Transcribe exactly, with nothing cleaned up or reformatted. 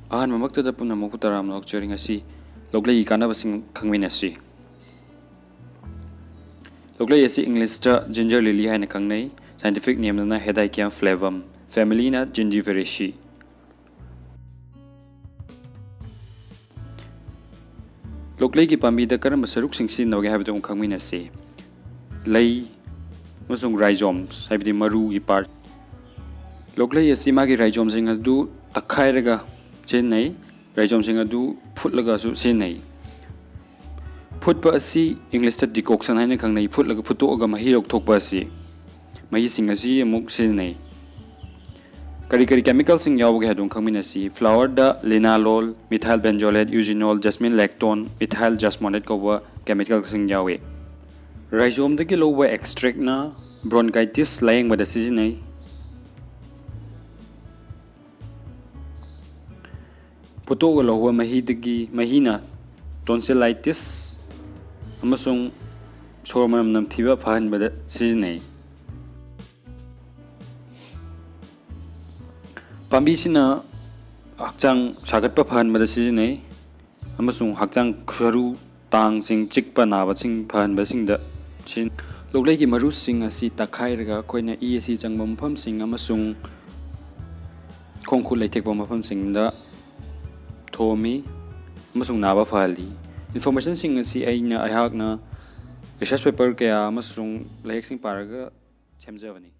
ꯑꯍꯥꯟꯕꯃꯛꯇꯗ ꯄꯨꯝꯅꯃꯛꯄꯨ ꯇꯔꯥꯝꯅ ꯑꯣꯛꯆꯔꯤ꯫ ꯉꯁꯤ ꯂꯣꯛꯂꯩꯒꯤ ꯀꯥꯟꯅꯕꯁꯤꯡ ꯈꯪꯃꯤꯟꯅꯁꯤ꯫ ꯂꯣꯛꯂꯩ ꯑꯁꯤ ꯏꯪꯂꯤꯁꯇ ginger lily ꯍꯥꯏꯅ ꯈꯪꯅꯩ꯫ Scientific nameꯗꯅ Hedychium flavum, familyꯅ Zingiberaceae꯫ ꯂꯣꯛꯂꯩꯒꯤ ꯄꯥꯝꯕꯤꯗ ꯀꯔꯝꯕ ꯁꯔꯨꯛꯁꯤꯡ ꯁꯤꯖꯤꯟꯅꯕꯒꯦ ꯍꯥꯏꯕꯗꯨ ꯑꯃꯨꯛ ꯈꯪꯃꯤꯟꯅꯁꯤ꯫ ꯂꯩ ꯑꯃꯁꯨꯡ rhizomes, ꯍꯥꯏꯕꯗꯤ ꯃꯔꯨꯒꯤ part꯫ ꯂꯣꯛꯂꯩ ꯑꯁꯤ ꯃꯥꯒꯤ rhizomeꯁꯤꯡ ꯑꯗꯨ ꯇꯛꯈꯥꯏꯔꯒ ꯁꯤꯖꯤꯟꯅꯩ꯫ Rhizomeꯁꯤꯡ ꯑꯗꯨ ꯐꯨꯠꯂꯒꯁꯨ ꯁꯤꯖꯤꯟꯅꯩ꯫ ꯐꯨꯠꯄ ꯑꯁꯤ ꯏꯪꯂꯤꯁꯇ decoction ꯍꯥꯏꯅ ꯈꯪꯅꯩ꯫ ꯐꯨꯠꯂꯒ, ꯐꯨꯠꯇꯣꯛꯑꯒ ꯃꯍꯤ ꯂꯧꯊꯣꯛꯄ ꯑꯁꯤ꯫ ꯃꯍꯤꯁꯤꯡ ꯑꯁꯤ ꯑꯃꯨꯛ ꯁꯤꯖꯤꯟꯅꯩ꯫ ꯀꯔꯤ ꯀꯔꯤ chemicalꯁꯤꯡ ꯌꯥꯎꯕꯒꯦ ꯍꯥꯏꯗꯨ ꯈꯪꯃꯤꯟꯅꯁꯤ꯫ Flowerꯗ linalool, methyl benzoate, eugenol, jasmine lactone, methyl jasmonate ꯀꯧꯕ chemicalꯁꯤꯡ ꯌꯥꯎꯏ꯫ Rhizomeꯗꯒꯤ ꯂꯧꯕ extractꯅ bronchitis ꯂꯥꯌꯦꯡꯕꯗ ꯁꯤꯖꯤꯟꯅꯩ꯫ ꯐꯨꯠꯇꯣꯛꯑꯒ ꯂꯧꯕ ꯃꯍꯤꯗꯒꯤ, ꯃꯍꯤꯅ tonsillitis ꯑꯃꯁꯨꯡ ꯁꯣꯔ ꯃꯅꯝ ꯅꯝꯊꯤꯕ ꯐꯍꯟꯕꯗ ꯁꯤꯖꯤꯟꯅꯩ꯫ ꯄꯥꯝꯕꯤꯁꯤꯅ ꯍꯛꯆꯥꯡ ꯁꯥꯒꯠꯄ ꯐꯍꯟꯕꯗ ꯁꯤꯖꯤꯟꯅꯩ ꯑꯃꯁꯨꯡ ꯍꯛꯆꯥꯡ ꯁꯔꯨ ꯇꯥꯡꯁꯤꯡ ꯆꯤꯛꯄ ꯅꯥꯕꯁꯤꯡ ꯐꯍꯟꯕꯁꯤꯡꯗ ꯁꯤꯖꯤꯟꯅꯩ꯫ ꯂꯣꯛꯂꯩꯒꯤ ꯃꯔꯨꯁꯤꯡ ꯑꯁꯤ ꯇꯛꯈꯥꯏꯔꯒ ꯑꯩꯈꯣꯏꯅ ꯏ ꯑꯁꯤ ꯆꯪꯕ ꯃꯐꯝꯁꯤꯡ ꯑꯃꯁꯨꯡ ꯈꯣꯡ ꯈꯨꯠ ꯂꯩꯊꯦꯛꯄ ꯃꯐꯝꯁꯤꯡꯗ ꯊꯣꯝꯃꯤ ꯑꯃꯁꯨꯡ ꯅꯥꯕ ꯐꯍꯜꯂꯤ꯫ Informationꯁꯤꯡ ꯑꯁꯤ ꯑꯩꯅ, ꯑꯩꯍꯥꯛꯅ research paper ꯀꯌꯥ ꯑꯃꯁꯨꯡ ꯂꯥꯏꯔꯤꯛꯁꯤꯡ ꯄꯥꯔꯒ ꯁꯦꯝꯖꯕꯅꯤ꯫